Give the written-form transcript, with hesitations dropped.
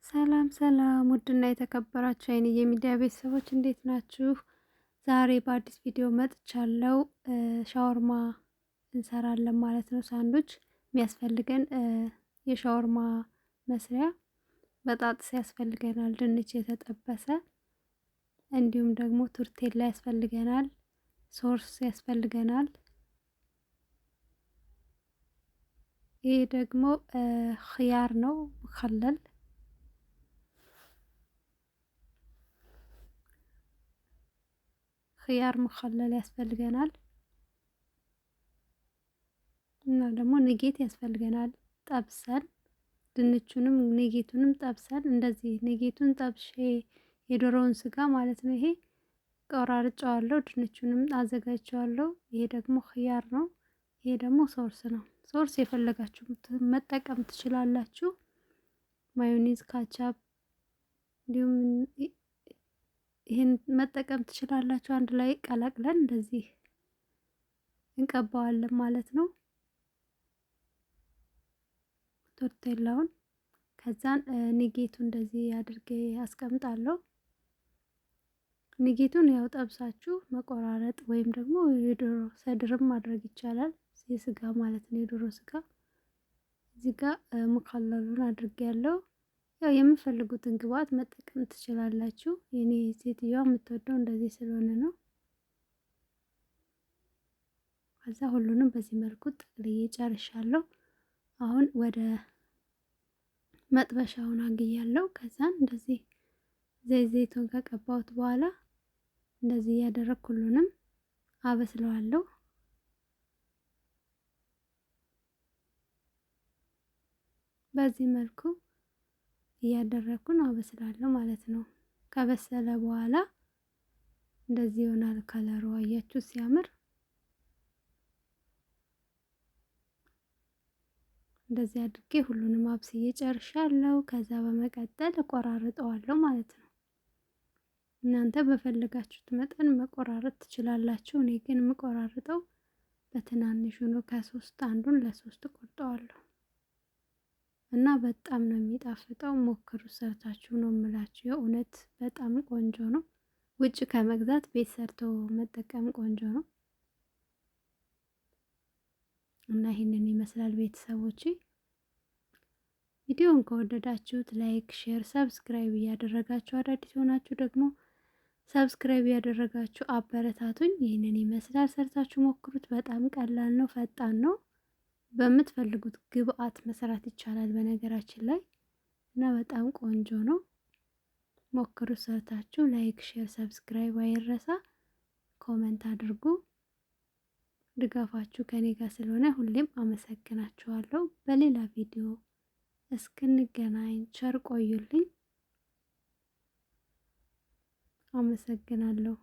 ሰላም ሰላም ውድና የተከበራችሁ አይንዬ የሚዲያ ቤተሰቦች እንዴት ናችሁ? ዛሬ በአዲስ ቪዲዮ መጥቻለሁ። ሻወርማ እንሰራለን ማለት ነው። ሳንዱች የሚያስፈልገን የሻወርማ መስሪያ በጣጥስ ያስፈልገናል፣ ድንች የተጠበሰ እንዲሁም ደግሞ ቱርቴላ ያስፈልገናል፣ ሶርስ ያስፈልገናል። ይህ ደግሞ خيار ነው مخلل خيار مخلل ያስፈልገናል። እና ደግሞ ንጌት ያስፈልገናል። ጠብሰን ድንቹንም ንጌቱንም ጠብሰን እንደዚህ ንጌቱን ጠብሼ የዶሮውን ስጋ ማለት ነው። ይሄ ቆራርጨዋለሁ፣ ድንቹንም አዘጋጅቸዋለሁ። ይሄ ደግሞ خيار ነው። ይሄ ደግሞ ሶርስ ነው። ሶርስ የፈለጋችሁ መጠቀም ትችላላችሁ። ማዮኔዝ፣ ካቻፕ እንዲሁም ይህን መጠቀም ትችላላችሁ። አንድ ላይ ቀላቅለን እንደዚህ እንቀባዋለን ማለት ነው ቶርቴላውን። ከዛን ንጌቱ እንደዚህ አድርጌ አስቀምጣለሁ። ንጌቱን ያው ጠብሳችሁ መቆራረጥ ወይም ደግሞ የዶሮ ሰድርም ማድረግ ይቻላል። የስጋ ማለት ነው፣ የዶሮ ስጋ። እዚህ ጋር ሙካለሉን አድርጌ ያለው ያው የምፈልጉትን ግብአት መጠቀም ትችላላችሁ። የኔ ሴትዮዋ የምትወደው እንደዚህ ስለሆነ ነው። ከዛ ሁሉንም በዚህ መልኩ ጠቅልዬ ጨርሻለሁ። አሁን ወደ መጥበሻውን አግያለሁ። ከዛን እንደዚህ ዘይት ዘይቱን ከቀባሁት በኋላ እንደዚህ እያደረግኩ ሁሉንም አበስለዋለሁ። በዚህ መልኩ እያደረግኩን አበስላለሁ ማለት ነው። ከበሰለ በኋላ እንደዚህ ይሆናል ከለሩ። አያችሁ ሲያምር። እንደዚህ አድርጌ ሁሉንም አብስዬ ጨርሻለሁ። ከዛ በመቀጠል እቆራርጠዋለሁ ማለት ነው። እናንተ በፈለጋችሁት መጠን መቆራረጥ ትችላላችሁ። እኔ ግን የምቆራርጠው በትናንሹ ነው። ከሶስት አንዱን ለሶስት ቆርጠዋለሁ። እና በጣም ነው የሚጣፍጠው። ሞክሩ ሰርታችሁ ነው የምላችሁ። የእውነት በጣም ቆንጆ ነው። ውጭ ከመግዛት ቤት ሰርቶ መጠቀም ቆንጆ ነው። እና ይህንን ይመስላል ቤተሰቦች። ቪዲዮን ከወደዳችሁት like፣ share፣ subscribe እያደረጋችሁ አዳዲስ የሆናችሁ ደግሞ subscribe እያደረጋችሁ አበረታቱኝ። ይህንን ይመስላል። ሰርታችሁ ሞክሩት። በጣም ቀላል ነው፣ ፈጣን ነው። በምትፈልጉት ግብአት መስራት ይቻላል በነገራችን ላይ እና በጣም ቆንጆ ነው። ሞክሩ ሰርታችሁ። like፣ share፣ subscribe አይረሳ። comment አድርጉ። ድጋፋችሁ ከኔ ጋር ስለሆነ ሁሌም አመሰግናችኋለሁ። በሌላ ቪዲዮ እስክንገናኝ ቸር ቆዩልኝ። አመሰግናለሁ።